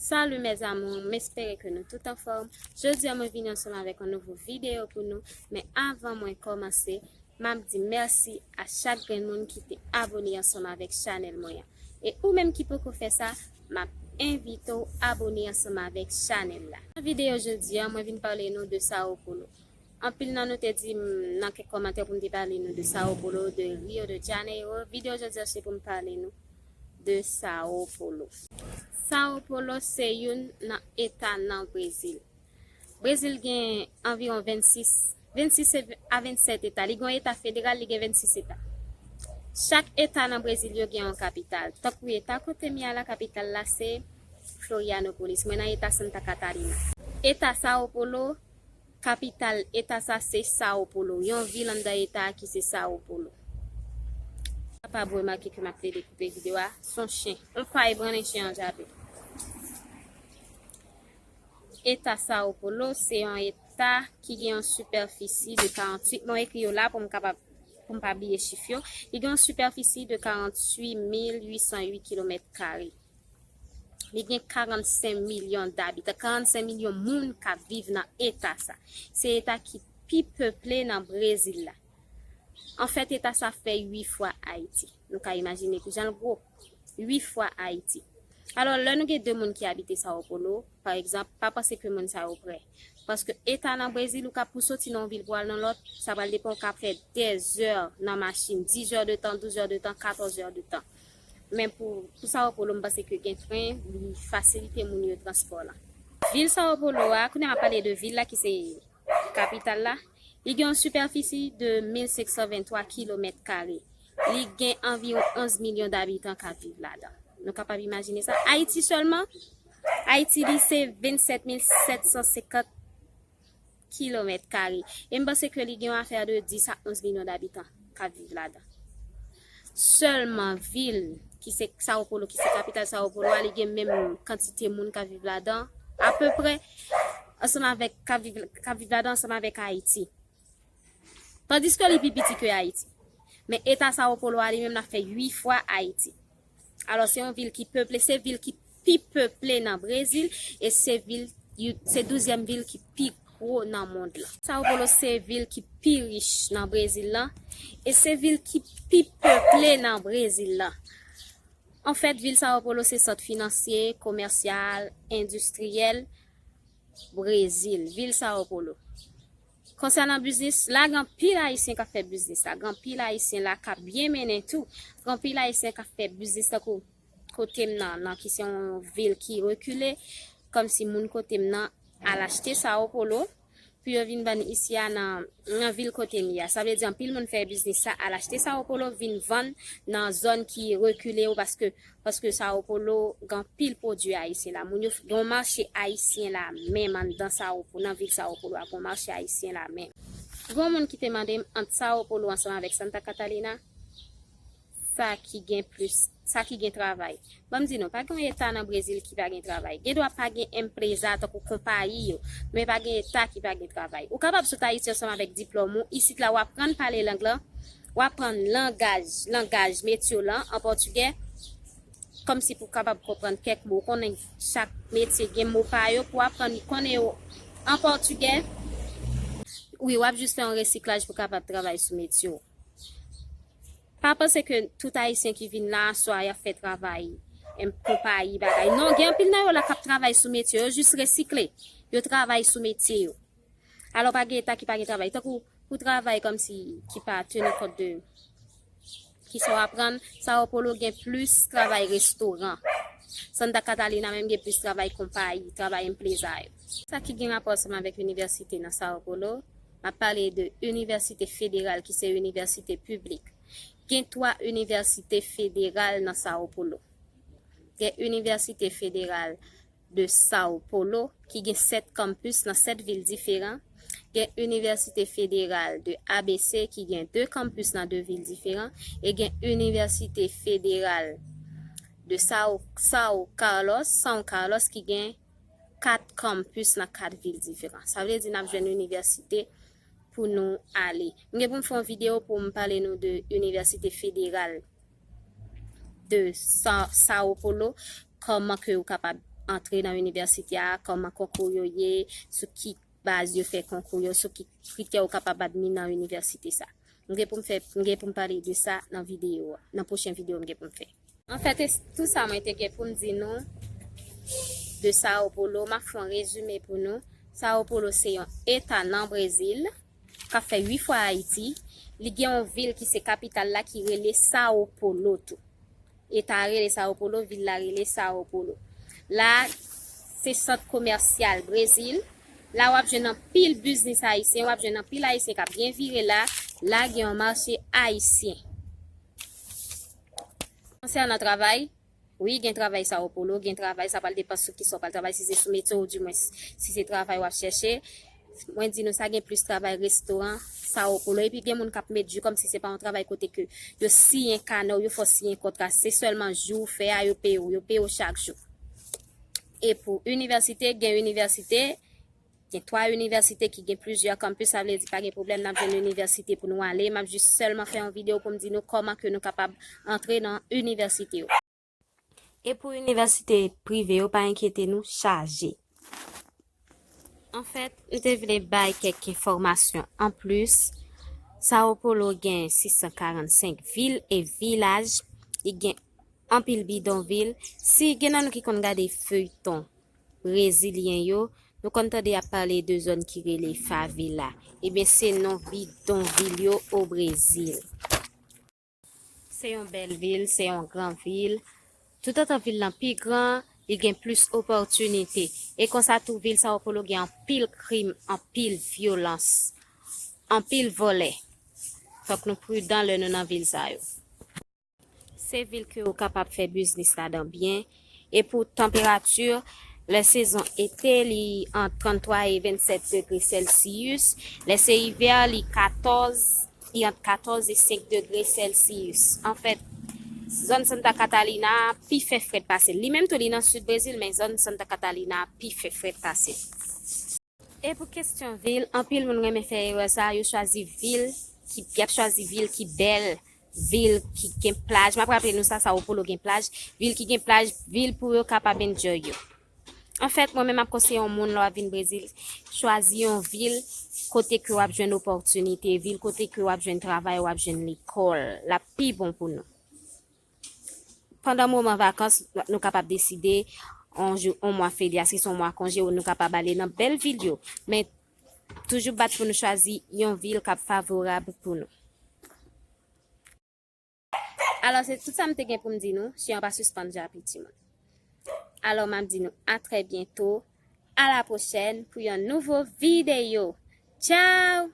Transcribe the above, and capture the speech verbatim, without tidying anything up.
Salut mes amours, m espere ke nou tout anfòm. Jodi a mwen vini ansanm avèk yon nouvo videyo pou nou, men avan mwen kòmanse, m ap di mèsi a chak grenn moun ki te abone ansanm avèk chanèl mwen an. E ou menm ki poko fè sa, m ap envite w abone ansanm avèk chanèl la. Nan videyo jodi a, mwen vin pale nou de Sao Paulo. Anpil nan nou te di m nan kèk kòmantè pou m te pale nou de Sao Paulo, de Rio de Janeiro. Videyo jodi a se pou m pale nou de Sao Paulo. Sao Paulo se youn nan eta nan Brezil. Brezil gen anviwon vennsis, vennsis a vennsèt eta. Li gen yon eta federal, li gen vennsis eta. Chak eta nan Brezil yo gen yon kapital. Tankou eta kote m ye a la, kapital la se Florianópolis. Mwen nan eta Santa Catarina. Eta Sao Paulo, kapital eta sa se Sao Paulo. Yon vil anndan eta a ki se Sao Paulo. Kapab remake ke m ap plede koupe videyo a. Se yon chen. Yon pay brannen chen an jape. Eta Sao Paulo se yon eta ki gen yon sipèfisi de karanntuit. Mwen ekri yo la pou m kapab, pou m pa bliye chif yo. Li gen yon sipèfisi de karanntuit mil uit san uit kilomèt kare. Li gen karannsenk milyon dabitan, karannsenk milyon moun k ap viv nan eta sa. Se eta ki pi peple nan Brezil la. Anfèt, eta sa fè uit fwa Ayiti. Nou ka imajine kijan l gwo. Uit fwa Ayiti. Alò, lè nou gen de moun ki abite Sao Paulo, pa egzanp, pa panse ke moun sa yo prè. Paske eta nan Brezil, ou ka pou soti nan yon vil pou al nan lòt, sa pral depann, ou ka fè dèzè nan machin, dizè de tan, douzè de tan, katòzè de tan. Men pou, pou Sao Paulo, m panse ke gen tren, li fasilite moun yo transpò lan. Vil Sao Paulo a, kounye a m ap pale de vil la ki se kapital la, li gen yon sipèfisi de mil senk san venntwa kilomèt kare. Li gen anviwon onz milyon dabitan k ap viv ladan. Nou kapab imajine sa. Ayiti sèlman, Ayiti li se vennsèt mil sèt san senkant kilomèt kare. E m panse ke li gen yon afè de dis a onz milyon dabitan k ap viv ladan. Sèlman vil ki se Sao Paulo, ki se kapital Sao Paulo a, li gen menm kantite moun k ap viv ladan, apeprè, ansanm avèk, k ap viv, k ap viv ladan ansanm avèk Ayiti. Tandiske li pi piti ke Ayiti. Men eta Sao Paulo a li menm l ap fè uit fwa Ayiti. Alò, se yon vil ki peple, se vil ki pi peple nan Brezil, e se vil, se douzyèm vil ki pi gwo nan mond lan. Sao Paulo se vil ki pi rich nan Brezil lan, e se vil ki pi peple nan Brezil lan. Anfèt, vil Sao Paulo se sant finansye, komèsyal, endistriyèl Brezil, vil Sao Paulo. Konsènan biznis, la gen anpil Ayisyen k ap fè biznis la, gen anpil Ayisyen la k ap byen mennen tou, gen anpil Ayisyen k ap fè biznis tankou kote m nan, nan ki se yon vil ki rekile, kòmsi moun kote m nan al achte Sao Paulo, pou yo vin vann isi a nan, nan vil kote m ye a. Sa vle di anpil moun fè biznis sa, al achte Sao Paulo, vin vann nan zòn ki rekile yo, paske, paske Sao Paulo gen anpil pwodui ayisyen la. Moun yo f-, gen yon mache ayisyen la menm anndan Sao Paulo, nan vil Sao Paulo a, gen yon mache ayisyen la menm. Gen yon moun ki te mande m ant Sao Paulo ansanm avèk Santa Catarina, sa ki gen plis, sa ki gen travay. Ban m di nou, pa gen yon eta nan Brezil ki pa gen travay. Gen dwa pa gen empreza tankou konpayi yo, men pa gen eta ki pa gen travay. Ou kapab sot Ayiti ansanm avèk diplòm ou, isit la w aprann pale lang lan, w aprann langaj, langaj metye w lan an pòtigè, kòmsi pou w kapab konprann kèk mo, ou konnen chak metye gen mo pa yo, pou w aprann konnen yo an pòtigè. Wi, w ap jis fè yon resiklaj pou w kapab travay sou metye w. Pa panse ke tout Ayisyen ki vin la aswè a y ap fè travay, em, konpayi, bagay. Non, gen anpil nan yo la k ap travay sou metye yo, yo jis resikle. Yo travay sou metye yo. Alò, pa gen eta ki pa gen travay. Tankou pou travay kòmsi ki pa teni kont de ki sa w aprann, Sao Paulo gen plis travay restoran. Santa Catarina menm gen plis travay konpayi, travay empreza yo. Sa ki gen rapò ansanm avèk inivèsite nan Sao Paulo, m ap pale de inivèsite federal ki se inivèsite piblik. Gen twa inivèsite federal nan Sao Paulo. Gen inivèsite federal de Sao Paulo, ki gen sèt kanpis nan sèt vil diferan. Gen Inivèsite Federal de A B C, ki gen de kanpis nan de vil diferan. E gen Inivèsite Federal de Sao, Sao Carlos, São Carlos, ki gen kat kanpis nan kat vil diferan. Sa vle di n ap jwenn inivèsite pou nou ale. M gen pou m fè yon videyo pou m pale nou de Inivèsite Federal de Sa-, Sao Paulo, kòman ke ou kapab antre nan inivèsite a, kòman konkou yo ye, sou ki baz yo fè konkou yo, sou ki kritè ou kapab admi nan inivèsite sa. M gen pou m fè, m gen pou m pale de sa nan videyo a, nan pwochen videyo m gen pou m fè. Anfèt, e tou sa mwen te gen pou m di nou de Sao Paulo. M ap fè yon rezime pou nou. Sao Paulo se yon eta nan Brezil k ap fè uit fwa Ayiti. Li gen yon vil ki se kapital la ki rele Sao Paulo tou. Eta a rele Sao Paulo, vil la rele Sao Paulo. La, se sant komèsyal Brezil. La, w ap jwenn anpil biznis ayisyen, w ap jwenn anpil ayisyen k ap byen vire la. La, gen yon mache ayisyen. Konsènan travay, wi, gen travay Sao Paulo, gen travay, sa pral depann sou kisa w pral travay, si se sou metye oudimwens si se travay w ap chèche. Mwen di nou sa, gen plis travay restoran Sao Paulo. Epi gen moun k ap met jou kòmsi se pa yon travay kote ke yo siyen kanè w, yo fè w siyen kontra. Se sèlman jou ou fè a, yo peye w, yo peye w chak jou. E pou inivèsite, gen inivèsite, gen twa inivèsite ki gen plizyè kanpis, sa vle di pa gen pwoblèm, n ap jwenn inivèsite pou nou ale. M ap jis sèlman fè yon videyo pou m di nou kòman ke nou kapab antre nan inivèsite yo. E pou inivèsite prive yo, pa enkyete nou, chaje. Anfèt, m te vle bay kèk enfòmasyon anplis. Sao Paulo gen sis san karannsenk vil e vilaj. Li gen anpil bidonvil. Si gen nan nou ki konn gade feyton brezilyen yo, nou konn tande y ap pale de zòn ki rele favela. Ebyen, se non bidonvil yo o Brezil. Se yon bèl vil, se yon gran vil. Toutotan vil lan pi gran, li gen plis opòtinite. E konsa tou, vil Sao Paulo gen anpil krim, anpil vyolans, anpil vòlè. Fòk nou pridan lè nou nan vil sa yo. Se vil ke ou kapab fè biznis ladan byen. E pou tanperati, lè sezon ete, li ant tranntwa e vennsèt degre Celsius. Lè se ivè, li katòz, li ant katòz e senk degre Celsius. Anfèt, zòn Santa Catalina pi fè frèt pase l. Li menm tou, li nan sid Brezil, men zòn Santa Catalina pi fè frèt pase l. E pou kesyon vil, anpil moun renmen fè erè sa, yo chwazi vil ki, y ap chwazi vil ki bèl, vil ki gen plaj. M ap raple nou sa, Sao Paulo gen plaj, vil ki gen plaj, vil pou yo kapab enjoy yo. Anfèt, mwen menm ap konseye yon moun lè w ap vin Brezil, chwazi yon vil kote ke w ap jwenn opòtinite, vil kote ke w ap jwenn travay, w ap jwenn lekòl, l ap pi bon pou nou. Pandan moman vakans, nou kapab deside yon jou, yon mwa ferye, si se yon mwa konje, nou kapab ale nan bèl vil yo. Men toujou bat pou nou chwazi yon vil k ap favorab pou nou. Alò, se tout sa m te gen pou m di nou. Chen an pa sispann jape, timoun. Alò, m ap di nou a trè byento, a la pwochèn pou yon nouvo videyo. Tchaw!